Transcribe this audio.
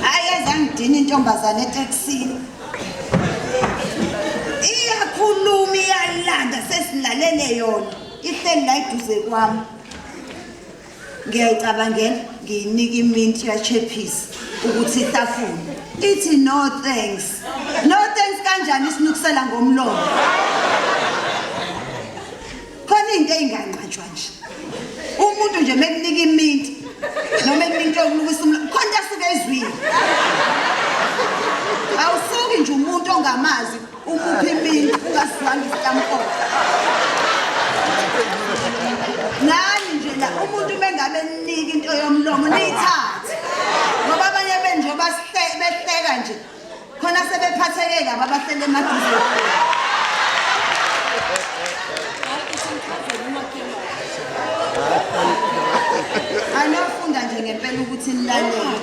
Hayi ezangidina intombazane etekisini. Iyakhuluma iyalanda sesilalele yona. Ihleli la eduze kwami. Ngiyayicabangela ngiyinika iminti yachephisi ukuthi ihlafune. Ithi no thanks. No thanks kanjani isinukisela ngomlomo. Khona into eyinganqatshwa nje. Umuntu nje mekunika iminti noma ekunika into yokunukisa umlomo khona into asuke ezwile. Awusuki nje umuntu ongamazi umuphi iminti ungasizwanga isitamkoko. Nani nje la umuntu mengabe enika into yomlomo niyithathe. Ngoba abanye benje behleka nje khona sebephatheke kabi abahleli emaduze. Anofunda nje ngempela ukuthi nilalele.